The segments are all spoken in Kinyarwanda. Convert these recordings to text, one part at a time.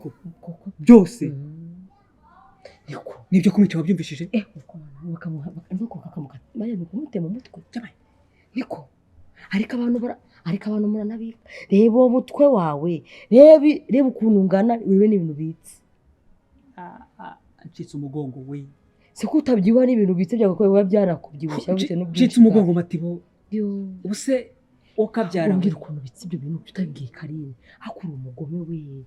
Koko? Koko. Byose? Niko. Nibyo kumwica wabyumvishije? Uko bakamuha, nuko bakamukata, baya ni ukumutema umutwe. Niko, ariko abantu muranabika. Reba uwo mutwe wawe, reba ukuntu ungana, urebe n'ibintu ubitse. Ncitse umugongo we. Si ko utabyibuha, n'ibintu ubitse byawe ko biba byarakubyibushye bitewe n'ubwinshi. Ncitse umugongo, Matibo. Yo. Ubuse ukabyara? Umbwira ukuntu ubitse ibyo bintu utabibwiye Karine. Akura umugome we.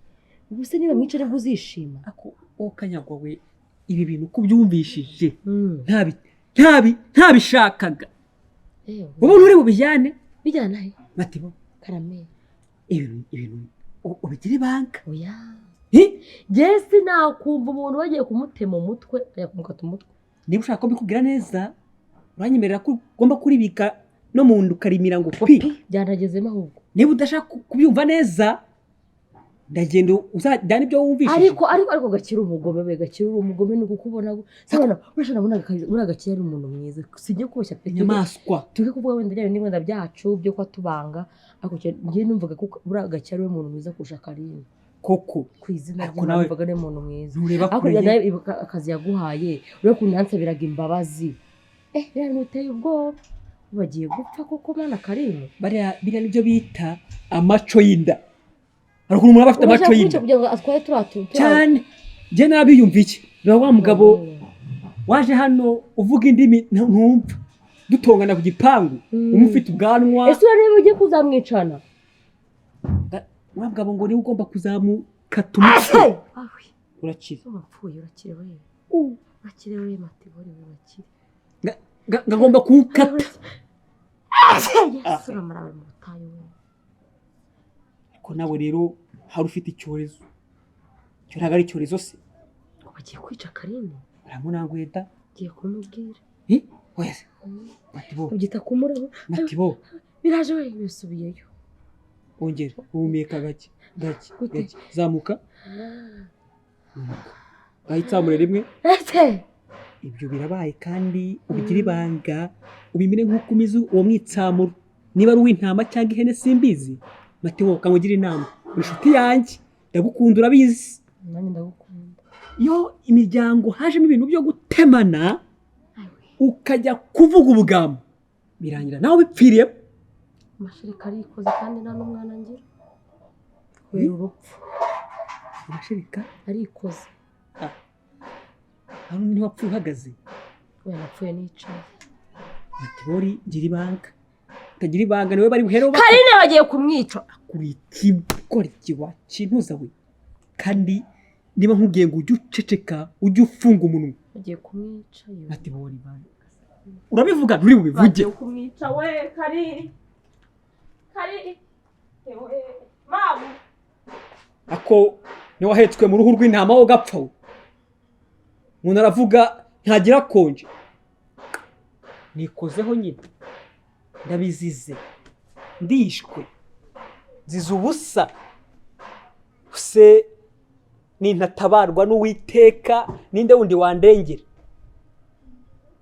Ubuse niba mwica nibwo uzishima? Ako ukanyagwa we, ibi bintu uko ubyumvishije, ntabishakaga. Ubu nturi bubijyane? Bijyana he? Matibo. Karame. Ibintu ubigire ibanga. Oya. Eh? Njye sinakumva umuntu bagiye kumutema umutwe, bajya kumukata umutwe. Niba ushaka ko mbikubwira neza, uranyemerera ko ugomba kuribika no mu nda ukarimira ngo pi? Byanagezemo ahubwo. Niba udashaka kubyumva neza, ndagenda uzajyana ibyo wumvishije. Ariko Gakire, umugome we, Gakire uri umugome, ni ukukubona sabona urashobora nabona uriya Gakire ari umuntu mwiza, sijye kubeshya pe. Inyamaswa. Tuke kuvuga wenda bya bindi wenda byacu byo kuba tubanga, ariko njye numvaga ko uriya Gakire ari we muntu mwiza kurusha Karine. Koko? Ku izina Ariko ry'Imana, nawe numvaga ari we muntu mwiza. ntureba Ariko kure ye. nawe ibuka akazi yaguhaye, urebe ukuntu yansabiraga imbabazi. Biriya bintu biteye ubwoba, bagiye gupfa koko, mana, Karine. Bariya, biriya nibyo bita amaco y'inda. Hari ukuntu umuntu aba afite Urashaka amaco kumwica y'inda. kugira ngo atware turiya Cyane, njye nabiyumva iki, reba wa mugabo waje hano uvuga indimi ntumva, dutongana ku gipangu, umwe ufite ubwanwa. Ese urareba ugiye kuzamwicana? Wa mugabo ngo niwe ugomba kuzamukata umutwe. Awe. Urakira. Wapfuye, urakire we, urakire we, Matibori we, urakire. Ngagomba kuwukata. Yesu, uramara mu butayu we. Ariko nawe rero hari ufite icyorezo, icyo ntabwo ari icyorezo se? Ngo bagiye kwica Karine. Uramunanguye da. Ngiye kumubwira. Eh? Oya se, Matibo. Ubyita kumuraba. Matibo. Biraje we, bisubiyeyo. Ongera uhumeka gake gake. Gute? Gake, zamuka, manuka, gahitsamure rimwe. Ese Ibyo birabaye, kandi ubigire ibanga, ubimire nk'uko umize uwo mwitsamuro, niba ari uw'intama cyangwa ihene simbizi. Matibo, kankugira inama, uri inshuti yanjye, ndagukunda, urabizi. Nanjye ndagukunda. Iyo imiryango hajemo ibintu byo gutemana, ukajya kuvuga ubugambo, birangira nawe ubipfiriye. Amashereka arikoze, kandi nta n'umwana ngira kubera urupfu. Amashereka? Arikoze. Hano ntiwapfuye uhagaze? We, napfuye nicaye. Matibori, gira ibanga, utagira ibanga niwe bari buhere. Karine bagiye kumwica. Kuri ikigoryi wa kintuza we, kandi niba nkubwiye ngo ujye uceceka, ujye ufunga umunwa. Bagiye kumwica yo. Matibori bana, urabivuga, nturi bubivuge. Bagiye kumwica we, Karine, Karine we, mama. Ako niwahetswe mu ruhu rw'intama wo gapfa we. Umuntu aravuga ntagira konje. Nikozeho nyine, ndabizize, ndishwe, nzize ubusa se. Nintatabarwa n'Uwiteka, ninde wundi wandengera?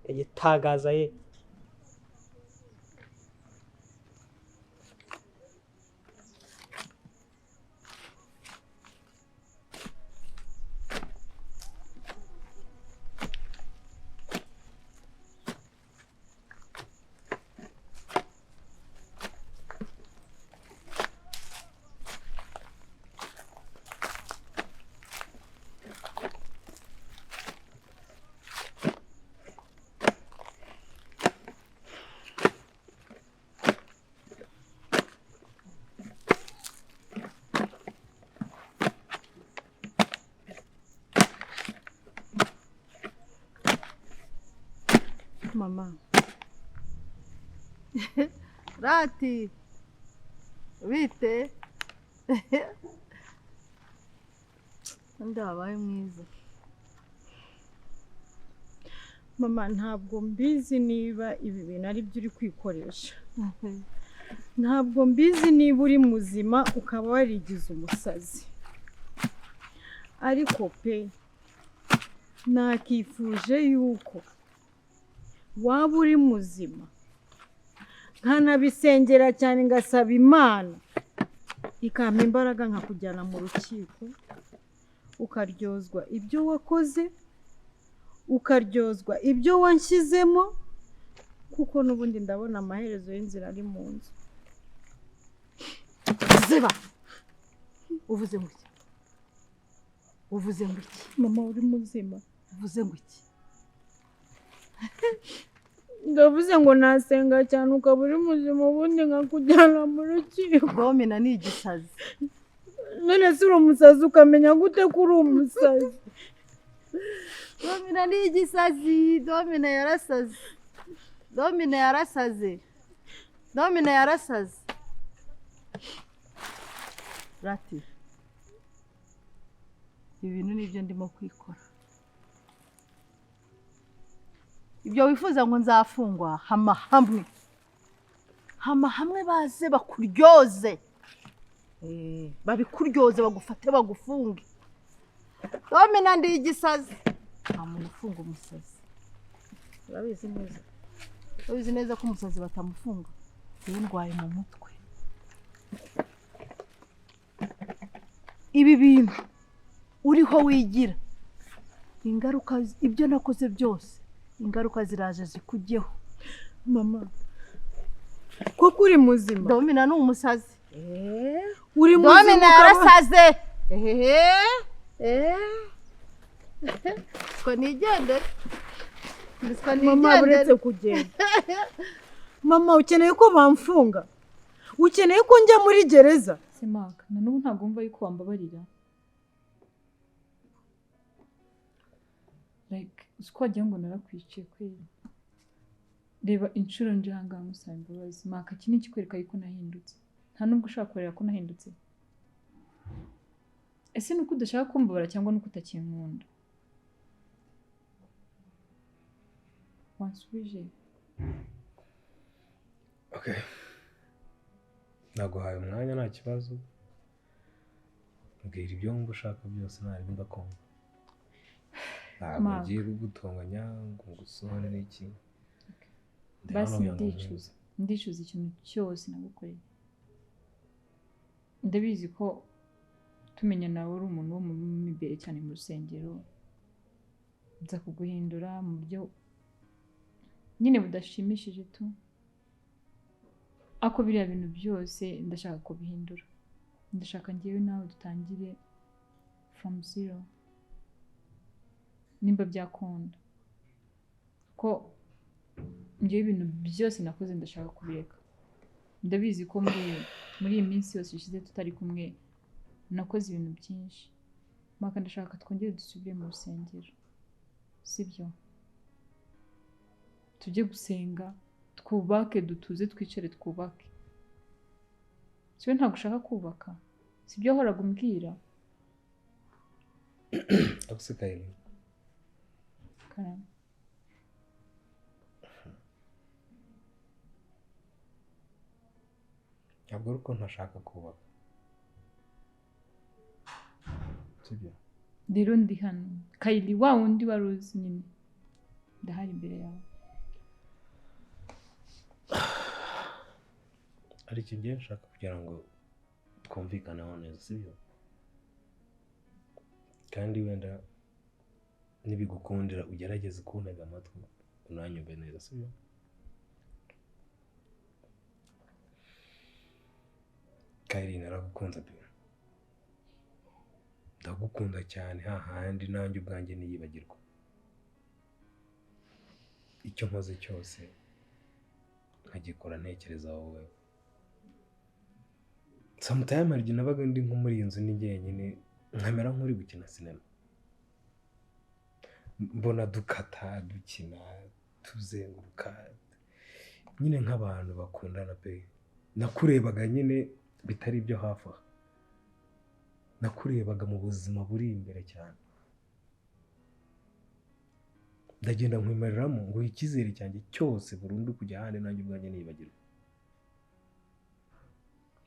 Igitangaza ye. Mama rati, bite? Undi wabaye mwiza. Mama, ntabwo mbizi niba ibi bintu ari byo uri kwikoresha. Ntabwo mbizi niba uri muzima ukaba warigize umusazi, ariko pe nakifuje yuko waba uri muzima, nkanabisengera cyane, ngasaba Imana ikampa imbaraga nkakujyana mu rukiko. Ukaryozwa ibyo wakoze, ukaryozwa ibyo wanshyizemo, kuko n'ubundi ndabona amaherezo y'inzira ari mu nzu. Ziba! Uvuze ngo iki? Uvuze ngo iki? Mama, uri muzima? Uvuze ngo iki? Ndavuze ngo nasenga cyane ukaba uri muzima, ubundi nkakujyana mu rukiko. Domina ni igisazi. None se uri umusazi ukamenya gute ko uri umusazi? Domina ni igisazi. Domina yarasaze. Domina yarasaze. Domina yarasaze. Rati, ibi bintu nibyo ndimo kwikora. Ibyo wifuza ngo nzafungwa, hama hamwe, hama hamwe, baze bakuryoze, babikuryoze, bagufate, bagufunge. Domina, ndi igisazi. Nta muntu ufunga umusazi. Urabizi neza. Urabizi neza ko umusazi batamufunga. Iyo ndwaye mu mutwe, ibi bintu uriho wigira, ingaruka, ibyo nakoze byose, ingaruka ziraje zikujyeho. Mama, koko uri muzima? Domina ni umusazi. Uri muzima? Domina yarasaze. Ehehe, siko nigendere. Siko Mama, nigendere. Uretse kugenda, mama, ukeneye ko bamfunga? Ukeneye ko njya muri gereza? Semaka, na n'ubu ntabwo wumva yuko wambabarira? Like, uzi ko wagira ngo narakwiciye kweri. Reba inshuro nje ahangaha musaba imbabazi. Maka, iki ni ikikwereka yuko nahindutse. Nta nubwo ushaka kureba ko nahindutse. Ese ni uko udashaka kumbabara cyangwa ni uko utakinkunda? Wansubije? Okay, naguhaye umwanya, nta kibazo. Mbwira ibyo wumva ushaka byose, ntabwo ndakumva. Ntabwo Mark. ngiye kugutonganya ngo ngusohore n'iki. Ndi Basi hano kugira ngo ndicuza, ndicuza ikintu cyose nagukoreye. Ndabizi ko tumenya nawe uri umuntu wo mu imbere cyane mu rusengero, nza kuguhindura mu buryo nyine budashimishije tu. Ako biriya bintu byose ndashaka kubihindura. Ndashaka ngewe nawe dutangire from zero, nimba byakunda, ko ngewe ibintu byose nakoze ndashaka kubireka. Ndabizi ko muri iyi minsi yose ishize tutari kumwe nakoze ibintu byinshi. Maka, ndashaka twongere dusubire mu rusengero, sibyo? Tujye gusenga, twubake, dutuze, twicare twubake. Siwe ntabwo ushaka kubaka? Sibyo wahoraga umbwira? Ariko Kayini, Karame. Ntabwo ari uko ntashaka kubaka, sibyo? Rero ndi hano, Kayili, wa wundi wari uzi nyine, ndahari imbere yawe. Hari ikintu ngiye nshaka kugira ngo twumvikaneho neza, sibyo? Kandi wenda nibigukundira ugerageze kuntega amatwi unanyumve neza, sibyo? Kayili, naragukunze pe, ndagukunda cyane hahandi nanjye ubwanjye niyibagirwa icyo nkoze cyose nkagikora ntekereza wowe. Sometimes hari igihe nabaga ndi nko muri iyi nzu ni jyenyine, nkamera nk'uri gukina sinema, mbona dukata, dukina, tuzenguruka nyine nk'abantu bakundana pe. Nakurebaga nyine bitari ibyo hafi aha, nakurebaga mu buzima buri imbere cyane. Ndagenda nkwimariramo ngo icyizere cyanjye cyose burundu kujya ahandi nanjye ubwanjye nibagirwa.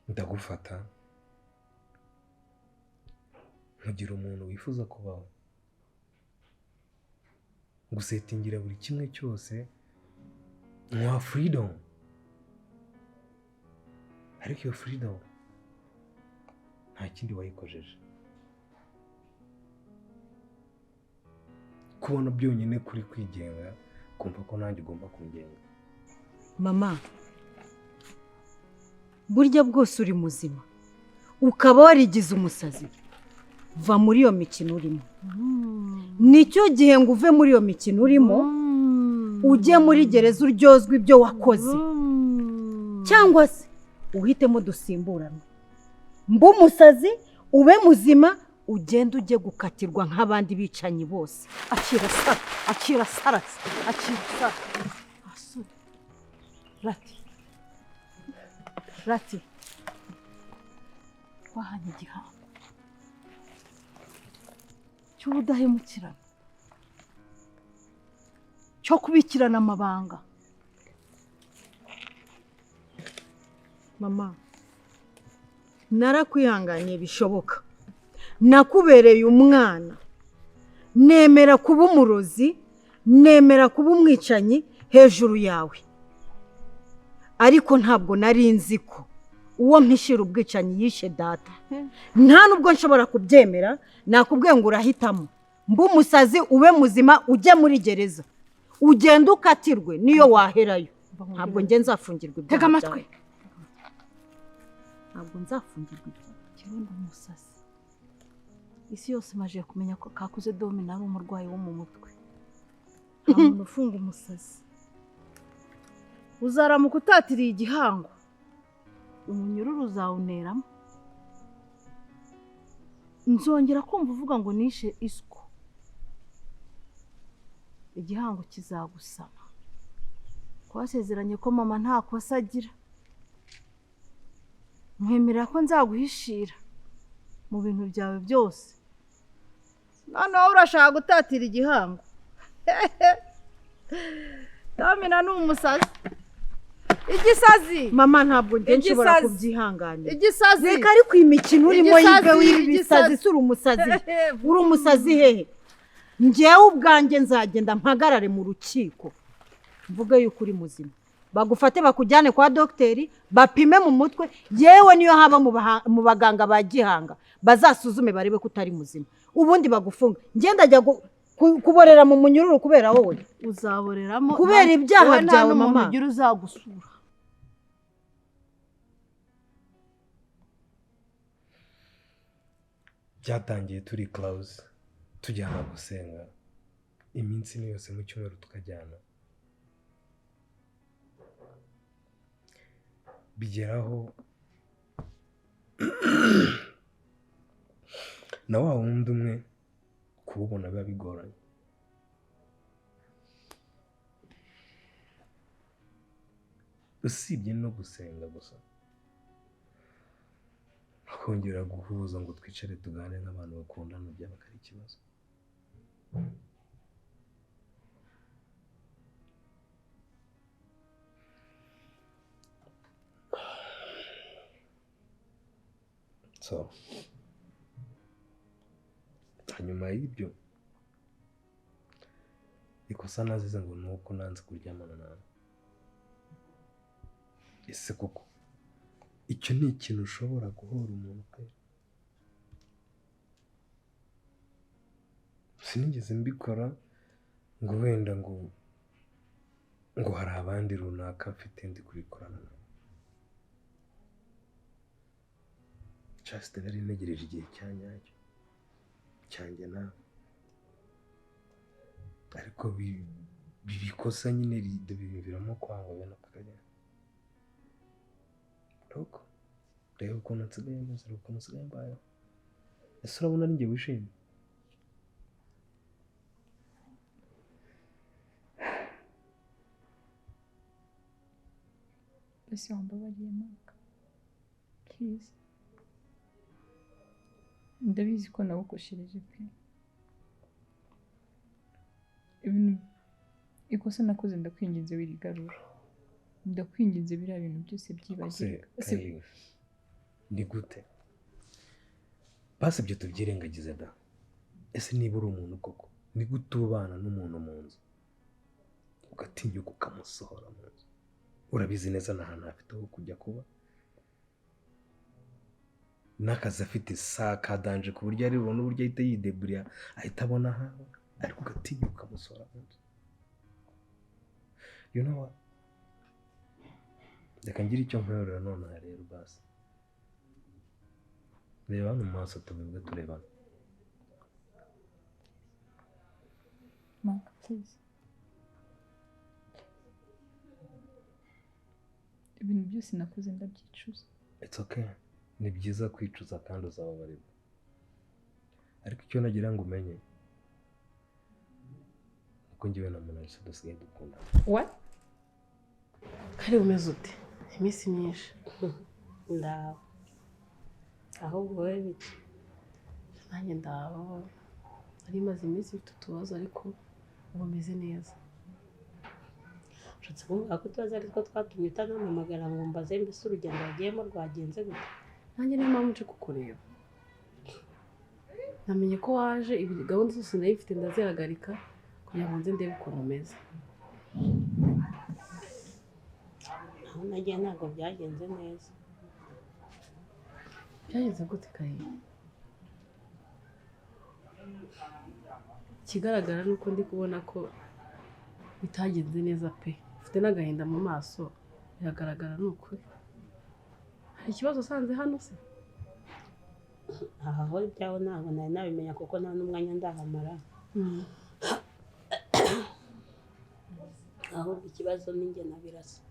Ndagufata nkugira umuntu wifuza kubaho, ngusetingira buri kimwe cyose, nka freedom. Ariko iyo freedom nta kindi wayikojeje. Kubona byonyine kuri kwigenga, kumva ko nanjye ugomba kungenga. Mama, burya bwose uri muzima ukaba warigize umusazi, va muri iyo mikino urimo. Nicyo gihe ngo uve muri iyo mikino urimo, ujye muri gereza uryozwe ibyo wakoze, cyangwa se uhitemo dusimburana, mbe umusazi ube muzima, ugende ujye gukatirwa nk'abandi bicanyi bose. Akira sara, akira sara, akira sara. Asore. Rati. Rati. Twahanye igihango cy'ubudahemukirana, cyo kubikirana amabanga. Mama, narakwihanganiye bishoboka, nakubereye umwana, nemera kuba umurozi, nemera kuba umwicanyi hejuru yawe, ariko ntabwo nari nzi ko uwo mpishira ubwicanyi yishe data. Nta nubwo nshobora kubyemera. Nakubwiye ngo urahitamo, mbe umusazi ube muzima, ujye muri gereza ugende ukatirwe, niyo waherayo. Ntabwo njye nzafungirwa ibyaha. Tega amatwi. Ntabwo nzafungirwa ibyaha. Kirundi umusazi. Isi yose imaze kumenya ko Kakuze Domina ari umurwayi wo mu mutwe. Nta muntu ufunga umusazi. Uzaramuka utatiriye igihango, umunyururu uzawuneramo. Nzongera kumva uvuga ngo nishe isuku, igihango kizagusama. Twasezeranye ko mama nta kosa agira, nkwemerera ko nzaguhishira mu bintu byawe byose. Noneho urashaka gutatira igihango. Domina ni umusazi. Igisazi. Mama, ntabwo njye nshobora Igisazi. kubyihanganira. Igisazi. Reka ariko iyi mikino urimo Igisazi, yiga w'ibisazi, igisazi. si uri umusazi? Uri umusazi hehe? Njyewe ubwanjye nzagenda mpagarare mu rukiko mvuge yuko uri muzima, bagufate bakujyane kwa dogiteri bapime mu mutwe, yewe niyo haba mu baganga ba gihanga bazasuzume barebe ko utari muzima, ubundi bagufunga. Njye ndajya kuborera mu munyururu kubera wowe. Uzaboreramo Kubera ibyaha wowe nta byawe, n'umuntu mama. ugira uzagusura. Byatangiye turi close, tujyana gusenga iminsi ni yose mu cyumweru tukajyana, bigeraho na wa wundi umwe kuwubona biba bigoranye. Usibye no gusenga gusa, kongera guhuza ngo twicare tuganire nk'abantu bakundana byabaga ari ikibazo. So hanyuma y'ibyo, ikosa nazize ngo ni uko nanze kuryamana nawe. Ese koko icyo ni ikintu ushobora guhora umuntu pe? Sinigeze mbikora ngo wenda ngo hari abandi runaka mfite ndi kubikorana nabo. Just nari ntegereje igihe cya nyacyo cyanjye nawe, ariko bibikosa nyine bibiviramo kwanga bene aka kageni. Look, reba ukuntu nsigaye meze, reba ukuntu nsigaye mbayeho. Ese urabona ari njye wishimye? Basi wambabariye Mark, please. Ndabizi ko nagukoshereje pe. Ibintu ikosa nakoze ndakwinginze wirigarura, ndakwinginze biriya bintu byose Se byibagirwa. Kylie, ni gute basi ibyo tubyirengagize da? Ese niba uri umuntu koko, ni gute ubana n'umuntu mu nzu ugatinyuka ukamusohora mu nzu? Urabizi neza nta hantu afite ho kujya kuba, n'akazi afite sa kadanje ku buryo ari bubone uburyo ahita yideburiya ahita abona ahawe. Ariko ugatinyuka ukamusohora mu nzu. You know what? Reka ngire icyo nkwerura nonaha rero basi. Reba hano mu maso tubivuge turebana. Mark, please. Ibintu byose nakoze ndabyicuza. It's okay. Ni byiza kwicuza kandi uzababarirwa. Ariko icyo nagira ngo umenye nuko njyewe na Monalisa dusigaye dukundana. What? Kari umeze ute? Iminsi myinshi. Ndaho. Ahubwo wowe bite? Nanjye ndaho. Nari maze iminsi mfite utubazo ariko ubu meze neza. Ushatse kuvuga ko utubazo ari two twatumye utanampamagara ngo mbaze mbese urugendo wagiyemo rwagenze gute? Nanjye niyo mpamvu nje kukureba. Namenye ko waje, ibi gahunda zose nari mfite ndazihagarika kugira ngo nze ndebe ukuntu umeze. Aho nagiye ntabwo byagenze neza. Byagenze gute Kariya? Ikigaragara ni uko ndi kubona ko bitagenze neza pe. Ufite n'agahinda mu maso, biragaragara ni ukuri. Hari ikibazo usanze hano se? Aha ho ibyaho ntabwo nari nabimenya kuko nta n'umwanya ndahamara. Ahubwo ikibazo ni njye na Birasa.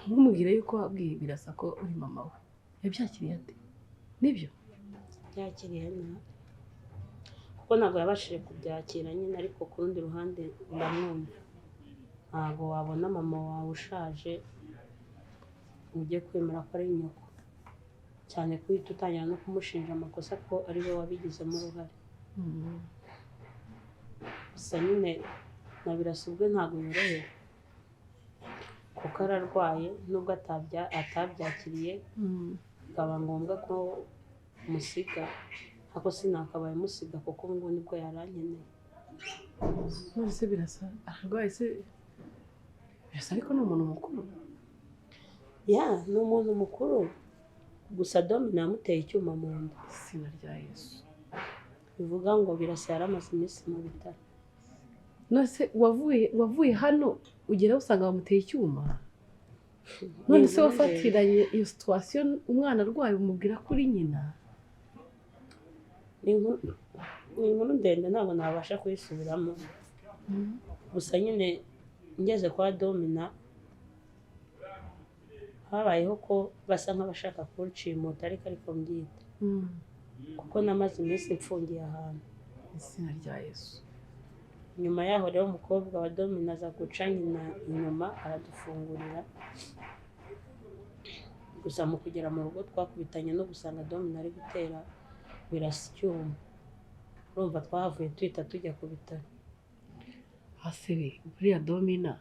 Ntumubwire yuko wabwiye Birasa ko uri mama we. Yabyakiriye ate? Nibyo? Byakiriye nabi. Kuko ntabwo yabashije kubyakira nyine, ariko ku rundi ruhande ndamwumva. Ntabwo wabona mama wawe ushaje ujye kwemera ko ari nyoko. Cyane ko uhita utangira no kumushinja amakosa ko ari we wabigizemo uruhare. Gusa nyine na Birasa ubwe ntabwo yorohewe. Kuko ararwaye nubwo atabyakiriye bikaba ngombwa ko musiga. Ako sinakabaye musiga kuko ubu ngubu nibwo yarankeneye. None se Birasa ararwaye se? Birasa ariko ni umuntu mukuru. Ya, ni umuntu mukuru. Gusa Domina yamuteye icyuma mu nda. Izina rya Yesu. Bivuga ngo Birasa yaramaze iminsi mu bitaro. None se wavuye hano ugera usanga bamuteye icyuma? None se wafatiranye iyo situation umwana arwaye umubwira ko uri nyina? Ni inkuru ndende ntabwo nabasha kuyisubiramo. Gusa nyine ngeze kwa Domina habayeho ko basa nk'abashaka kunshimuta ariko mbyita. Kuko namaze iminsi mfungiye ahantu. Izina rya Yesu. Nyuma yaho rero umukobwa wa Domina aza guca nyina inyuma aradufungurira. Gusa mu kugera mu rugo twakubitanye no gusanga Domina ari gutera Birasa icyuma. Urumva twahavuye tuhita tujya ku bitaro. Asebe buriya Domina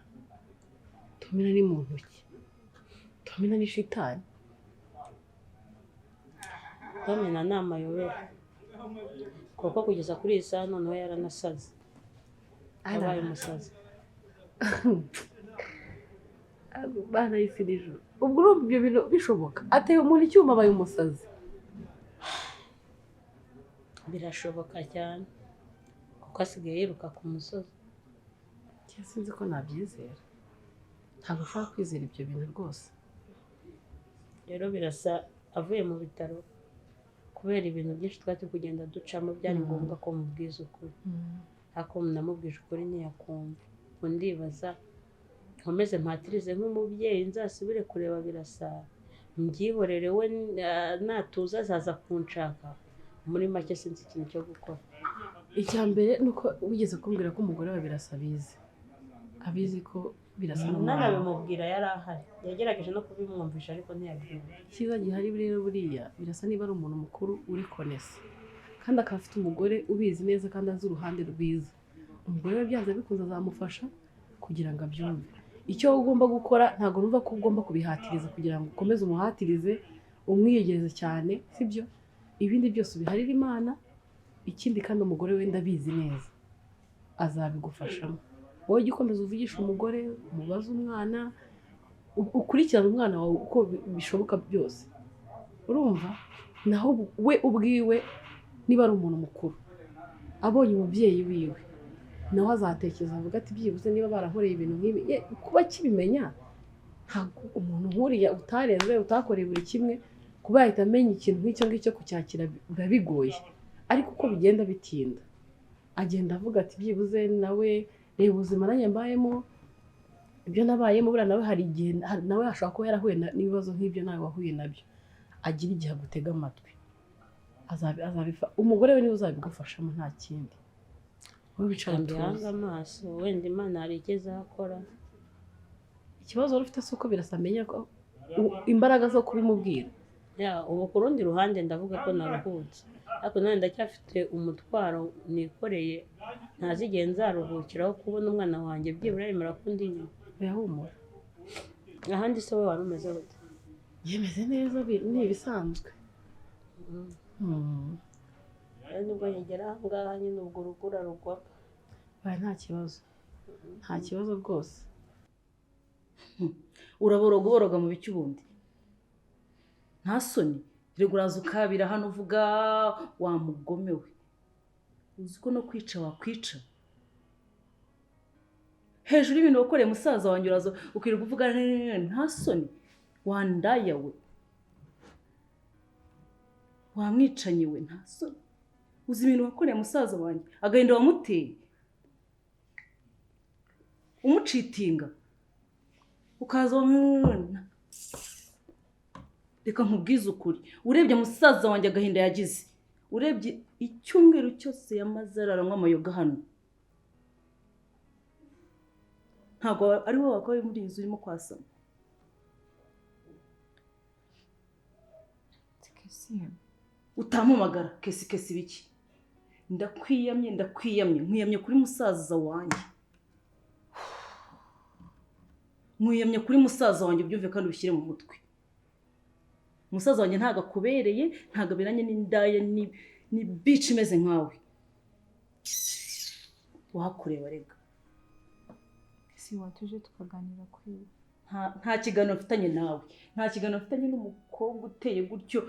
ni mu ntoki. Domina ni shitani. Domina ni amayobera. Kuko kugeza kuri iyi saha noneho yaranasaze. Yabaye umusazi. Bana y'isi n'ijuru. Ubwo urumva ibyo bintu bishoboka? Ateye umuntu icyuma abaye umusazi. Birashoboka cyane. Kuko asigaye yiruka ku musozi. Sinzi ko nabyizera. Ntabwo ushobora kwizera ibyo bintu rwose. Rero Birasa avuye mu bitaro kubera ibintu byinshi twari turi kugenda ducamo byari ngombwa ko mubwiza ukuri. Ariko namubwije ukuri ntiyakumva. Ubwo ndibaza nkomeze mpatirize nk'umubyeyi nzasubire kureba Birasa mbyihorere we natuza azaza kunshaka. Muri make sinzi ikintu cyo gukora. Icya mbere ni uko wigeze kumbwira ko umugore wa Birasa abizi. Abizi ko Birasa n'umwana. Nanabimubwira yari ahari. Yagerageje no kubimwumvisha ariko ntiyabyumva. Icyiza gihari rero buriya Birasa niba ari umuntu mukuru uri konesa kandi akaba afite umugore ubizi neza kandi azi uruhande rwiza. Umugore we byanze bikunze azamufasha kugira ngo abyumve. Icyo ugomba gukora ntabwo numva ko ugomba kubihatiriza kugira ngo ukomeze umuhatirize umwiyegereze cyane, sibyo? Ibindi byose ubiharire Imana. Ikindi kandi umugore we ndabizi neza azabigufashamo. Wowe jya ukomeza uvugisha umugore, umubaze umwana, ukurikirane umwana wawe uko bishoboka byose. Urumva? Naho we ubwiwe niba ari umuntu mukuru Abonye umubyeyi wiwe nawe azatekereza avuga ati byibuze niba barankoreye ibintu nk'ibi, kuba akibimenya ntabwo umuntu nk'uriya utareze utakoreye buri kimwe kuba yahita amenya ikintu nk'icyo ngicyo kucyakira biba bigoye. Ariko uko bigenda bitinda agenda avuga ati byibuze nawe reba ubuzima nanjye mbayemo, ibyo nabayemo, buriya nawe hari igihe nawe ashobora kuba yarahuye n'ibibazo nk'ibyo nawe wahuye nabyo. Agira igihe agutega amatwi, umugore we niwe uzabigufashamo nta kindi. Wowe wicara mbihange tuze. Amaso wenda Imana hari icyo izakora. Ikibazo wari ufite si uko birasa amenya ko imbaraga zo kubimubwira. Ya, ubu ku rundi ruhande ndavuga ko naruhutse, ariko nanone ndacyafite umutwaro nikoreye ntazi igihe nzaruhukiraho kubona umwana wanjye byibura yemera ko undi inyuma. Birahumura. Ahandi se wowe wari umeze gute? Yemeze neza, ni ibisanzwe. Rero nibwo nkigera aha ngaha nyine ubwo urugo urarugwamo. Oya, nta kibazo, nta kibazo rwose. Uraboroga uboroga mu biki ubundi? Nta soni? Rego uraza ukabira hano uvuga wa mugome we, uzi ko no kwica wakwica hejuru y'ibintu wakoreye musaza wanjye, uraza ukirirwa uvuga nta soni, wandaya we, wamwicanyi we, nta soni? Uzi ibintu wakoreye musaza wanjye, agahinda wamuteye umucitinga, ukaza reka nkubwize ukuri, urebye musaza wanjye agahinda yagize, urebye icyumweru cyose yamaze araranywa amayoga hano, ntabwo ari wowe wakabaye muri iyi nzu urimo kwasama. Kesi. Utampamagara Kesi. Kesi biki? Ndakwiyamye, ndakwiyamye, nkwiyamye kuri musaza wanjye, nkwiyamye kuri musaza wanjye, ubyumve kandi ubishyire mu mutwe. Musaza wanjye ntabwo akubereye, ntabwo aberanye n'indaya ni bici imeze nkawe. Wahakureba rega. Kesi, watuje tukaganira kuri ibi. Nta kiganiro mfitanye nawe, nta kiganiro mfitanye n'umukobwa uteye gutyo,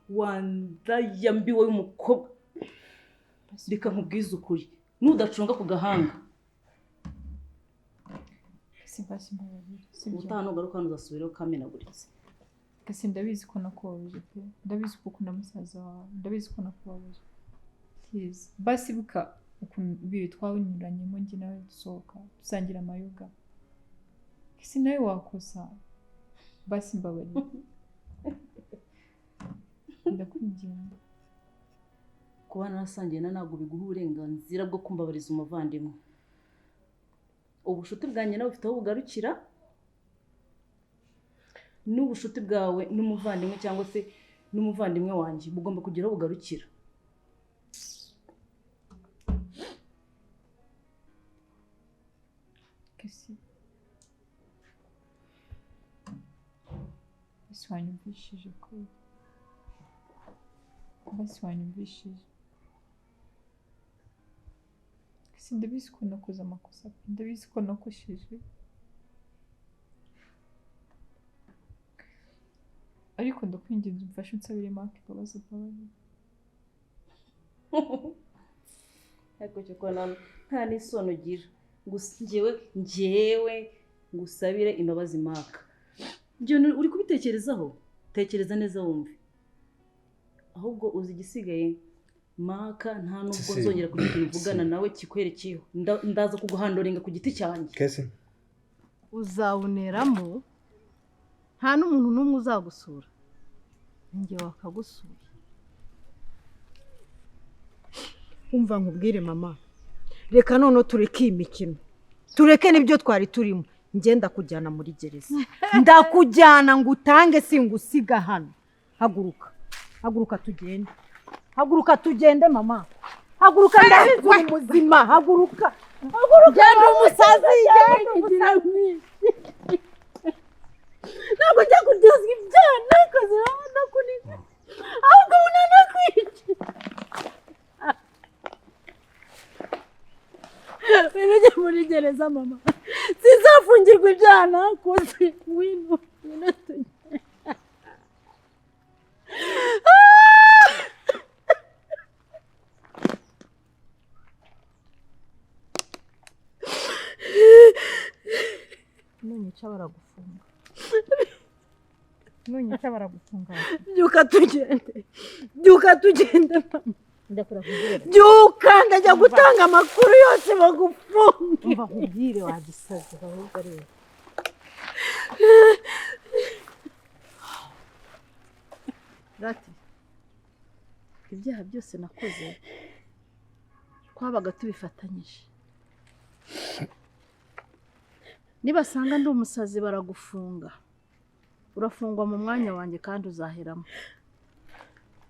wandaya mbi wowe w'umukobwa. Reka nkubwize ukuri, nudacunga ku gahanga Kesi, basi mbabarira, sibyo? Ubutaha nugaruka hano uzasubirayo kamenaguritse. Kesi, ndabizi ko nakubabaje pe, ndabizi ko ukunda musaza wawe, ndabizi ko nakubabaje. Please, basi ibuka ukuntu ibihe twanyuranyemo njye nawe dusohoka dusangira amayoga. Kesi, nawe wakosa, basi mbabarira, ndakwinginga. Kuba narasangiye na ntabwo biguha uburenganzira bwo kumbabariza umuvandimwe. Ubushuti bwanjye nawe bufite aho bugarukira, n'ubushuti bwawe n'umuvandimwe cyangwa se n'umuvandimwe wanjye bugomba kugira aho bugarukira. Kesi, basi wanyumvishije ko, basi wanyumvishije. Kesi, ndabizi ko nakoze amakosa pe, ndabizi ko nakosheje, ariko ndakwinginze umfashe unsabire Mark imbabazi, mbabarira. Ariko cyo ko nta n'isoni ugira. Gusa njyewe ngusabire imbabazi Mark? Ibyo uri kubitekerezaho? Tekereza neza wumve. Ahubwo uzi igisigaye, Mark nta nubwo Sisi. nzongera kugira ikintu mvugana nawe kikwerekeyeho. Ndaza kuguhandoringa ku giti cyanjye. Kesi. Uzawuneramo, nta n'umuntu n'umwe uzagusura, njye wakagusuye. Umva nkubwire mama, reka noneho tureke iyi mikino, tureke n'ibyo twari turimo. Njye ndakujyana muri gereza, ndakujyana ngo utange, singusiga hano. Haguruka, haguruka tugende, haguruka tugende mama, haguruka, ndabizi uri muzima, haguruka, haguruka. Genda umusazi, genda umusazi. Ntabwo njya kuryozwa ibyaha nakoze, ndakunika ahubwo ubu nanakwica. Ngwino ujye muri gereza mama, sinzafungirwa ibyaha nakoze. Ngwino, ngwino tujye. Nunyica baragufunga. Nunyica baragufunga. Byuka tugende. Byuka tugende mama. Ndakura kubwira. Byuka ndajya gutanga amakuru yose bagufunge. Umva nkubwire wagisaze ahubwo ari wowe. Rati, ibyaha byose nakoze twabaga tubifatanyije. Nibasanga ndi umusazi baragufunga. Urafungwa mu mwanya wanjye kandi uzaheramo.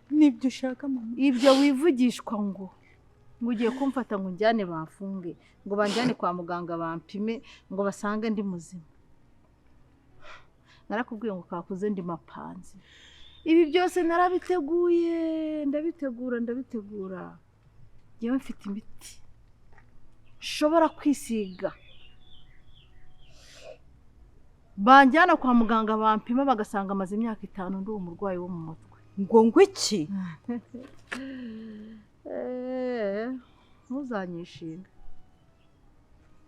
Nibyo ushaka mama? Ibyo wivugishwa ngo ugiye kumfata ngo njyane bamfunge, ngo banjyane kwa muganga bampime, ngo basange ndi muzima. Narakubwiye ngo kakuze ndi mapanzi. Ibi byose narabiteguye, ndabitegura, ndabitegura. Njyewe mfite imiti nshobora kwisiga. Banjyana kwa muganga bampima bagasanga amaze imyaka 5 ndi umurwayi wo mu mutwe. Ngo ngwiki? Ntuzanyishinga.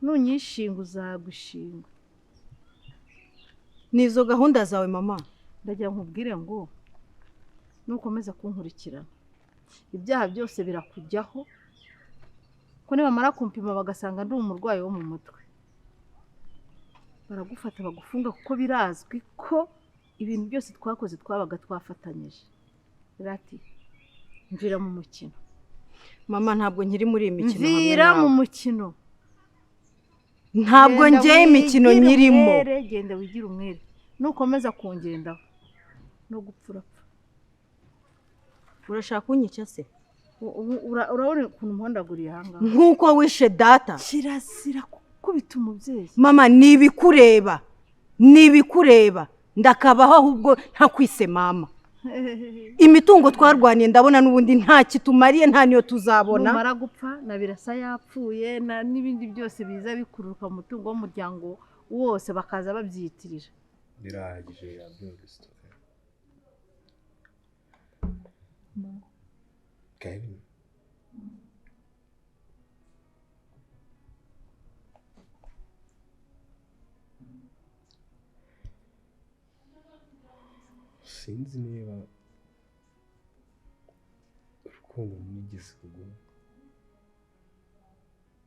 Nunyishinga uzagushinga. Nizo gahunda zawe mama? Ndagira nkubwire ngo nukomeza kunkurikirana ibyaha byose birakujyaho, ko nibamara kumpima bagasanga ndi umurwayi wo mu mutwe baragufata bagufunga, kuko birazwi ko ibintu byose twakoze twabaga twafatanyije. Rati, mvira mu mukino. Mama ntabwo nkiri muri iyi mikino. Mvira mu mukino. Ntabwo njye imikino nyirimo. Genda wigire umwere. Nukomeza kungendaho no gupfurapfa. Urashaka kunyica se? Urabona ukuntu mpondaguriye ahangaha. Nkuko wishe data. Kirazira gukubita umubyeyi. Mama nibikureba. Nibikureba. Ndakabaho ahubwo ntakwise mama. Imitungo twarwaniye ndabona n'ubundi nta kitumariye, nta niyo tuzabona. Numara gupfa na Birasa yapfuye na n'ibindi byose biza bikururuka mu mutungo w'umuryango wose bakaza babyitirira. Birahagije yabyumvise. Kevin. Sinzi niba urukundo nigeze kuguha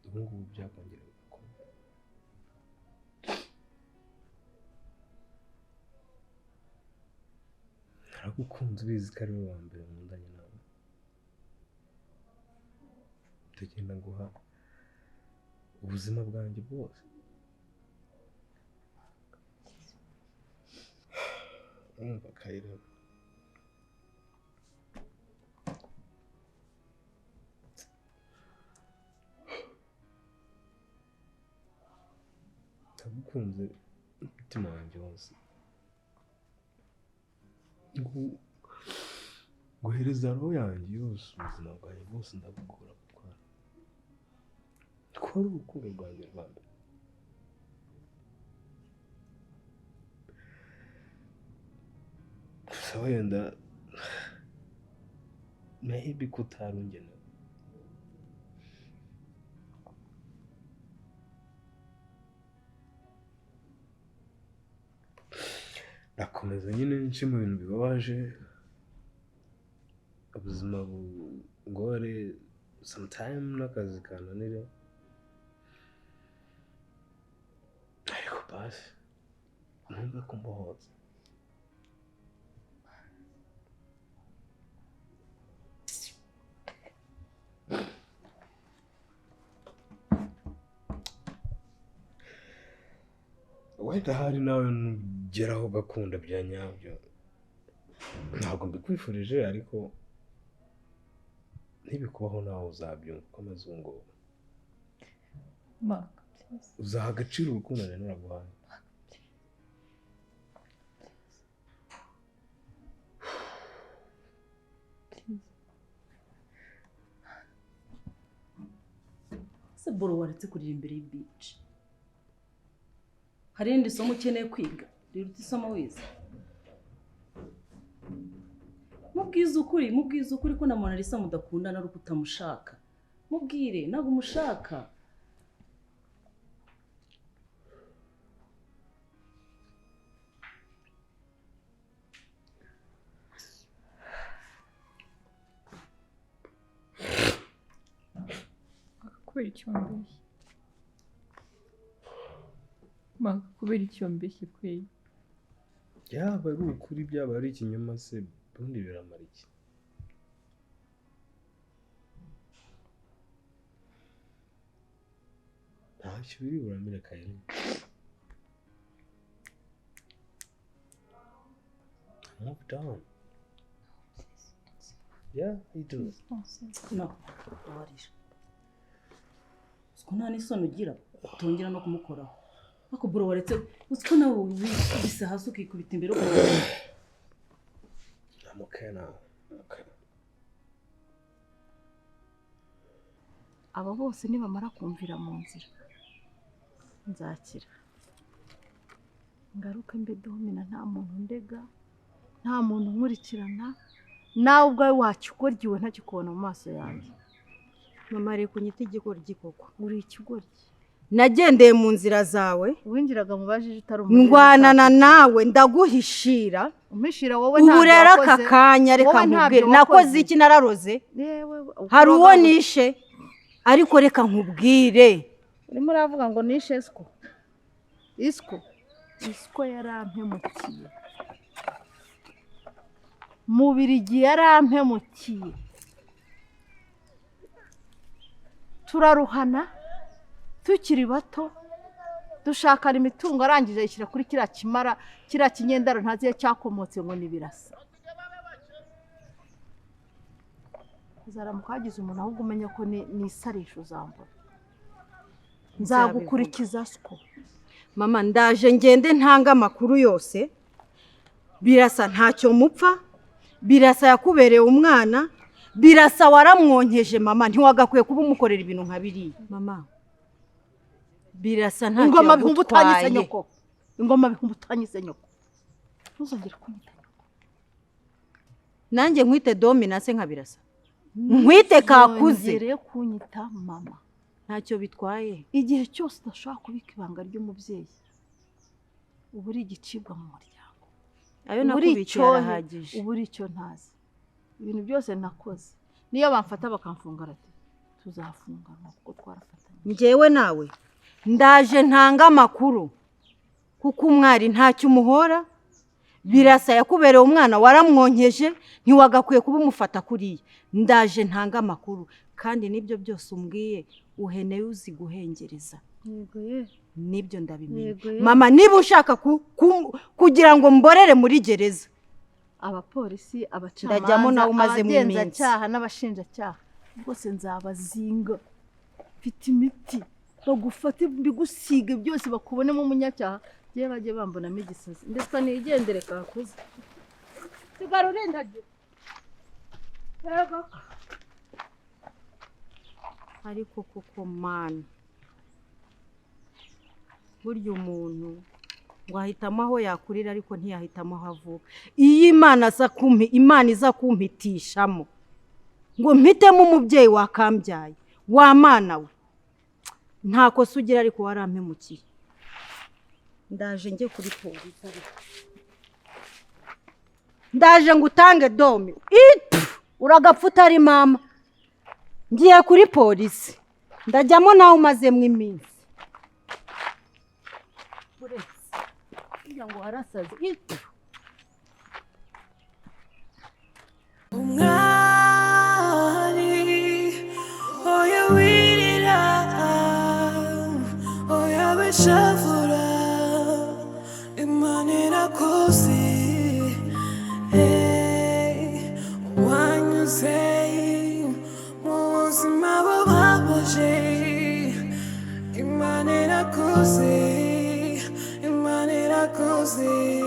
ubu ngubu byakongera bigakunda. Naragukunze ubizi ko ari wowe wa mbere nkundanye nawe. Ndagenda nguha ubuzima bwanjye bwose. Urumva Kayira, ndagukunze umutima wanjye wose. Nguhereza roho yanjye yose, ubuzima bwanjye bwose ndagukura gutwara. Twari urukundo rwanjye rwa mbere. Gusa wenda maybe ko utarungenewe. Ndakomeza nyine nce mu bintu bibabaje, ubuzima bungore, sometime n'akazi kananire, ariko basi numve ko mbohotse. Wenda hari nawe nugeraho ugakunda bya nyabyo. Ntabwo mbikwifurije ariko ntibikubaho nawe uzabyumva uko ameze ubu ngubu. Uzaha agaciro urukundo nari naraguhaye. Ese boro waretse kurira imbere y'ibici? Hari irindi somo ukeneye kwiga riruta isomo wize? Mubwize ukuri ko na Mona Lisa mudakundana ari uko utamushaka. Mubwire ntabwo umushaka. Kubera icyo mbeshye Maka, kubera icyo mbeshye kweli. Yaba ari ukuri, byaba ari ikinyoma se, ubundi biramara iki? Ntacyo biri buramire Kayeli. I moved on. Yeah, I do. No, ubarira. Uziko nta n'isoni ugira utongera no kumukoraho. Ariko bro waretse uziko nawe wikubise hasi ukikubita imbere ukamukoraho. I'm okay now. I'm okay. Aba bose nibamara kumvira mu nzira nzakira, ngaruke mbe domina, nta muntu ndega, nta muntu nkurikirana, nawe ubwawe wakigoryiwe ntakikubona mu maso yanjye. Mama, reka unyite igigoryi koko. Uri ikigoryi. Nagendeye mu nzira zawe, winjiraga mu bajiji utari umujiji, ndwanana nawe ndaguhishira. Umpishira wowe? Ubu Ntabyo rero aka wakoze. kanya reka Wowe ntabyo nkubwire, nakoze wakoze. iki? Nararoze? Yewe, Hari uwo nishe? Ariko reka nkubwire. Urimo uravuga ngo nishe isiko, isiko, isiko yarampemukiye Mubirigi, yarampemukiye turaruhana tukiri bato, dushakana imitungo, arangije ayishyira kuri kiriya kimara, kiriya kinyendaro ntazi iyo cyakomotse ngo ni Birasa. Uzaramuka hagize umuntu ahubwo umenya ko ni isarisha, uzambura, nzagukurikiza siko. Mama, ndaje ngende ntanga amakuru yose. Birasa ntacyo mupfa, Birasa yakubereye umwana, Birasa waramwonkeje. Mama, ntiwagakwiye kuba umukorera ibintu nka biriya. Mama, Birasa ntacyo Ingoma bihumbi utanyise yagutwaye. nyoko, ingoma bihumbi utanyise nyoko, ntuzongere kunyita nyoko. Nanjye nkwite domina se nka Birasa, nkwite kakuze? Ntuzongere kunyita mama. Ntacyo bitwaye. Igihe cyose udashobora kubika ibanga ry'umubyeyi, uba uri igicibwa mu muryango. Ayo Uba uri nakubikiye icyohe, arahagije. uba uri icyo ntazi. Ibintu byose nakoze, niyo bamfata bakamfunga, rati tuzafunganwa kuko twarafatanye. Njyewe nawe ndaje ntanga amakuru kuko umwari ntacyo umuhora. Birasa yakubereye umwana, waramwonkeje, ntiwagakwiye kuba umufata kuriya. Ndaje ntanga amakuru, kandi n'ibyo byose umbwiye uheneye uzi guhengereza. Yego ye. Nibyo ndabimenye. Yego ye. Mama, niba ushaka kugira ngo mborere muri gereza, Abapolisi, ndajyamo abacamanza, nawe umazemo iminsi. abagenzacyaha n'abashinjacyaha rwose nzabazinga, mfite imiti, bagufate mbigusiga byose bakubonemo umunyacyaha, njyewe bajye bambonamo igisazi, ndetse nigendere kakuze, sigara urindagira. Yego. Ariko koko mana, burya umuntu ngo ahitamo aho yakurira ariko ntiyahitamo aho avuka. Iyo Imana aza kumpi, Imana iza kumpitishamo ngo mpitemo umubyeyi wakambyaye, wa mana we, nta kosa ugira ariko warampemukiye. Ndaje njye kuri polisi, ariko ndaje ngo utange domi itu uragapfa utari mama. Ngiye kuri polisi, ndajyamo nawe umazemo iminsi. Uretse kugira ngo warasaze itu. Umwari, oya wirira, oya wishavura, Imana irakuzi. Hey, wanyuze mu buzima bubabaje, Imana irakuzi, Imana irakuzi.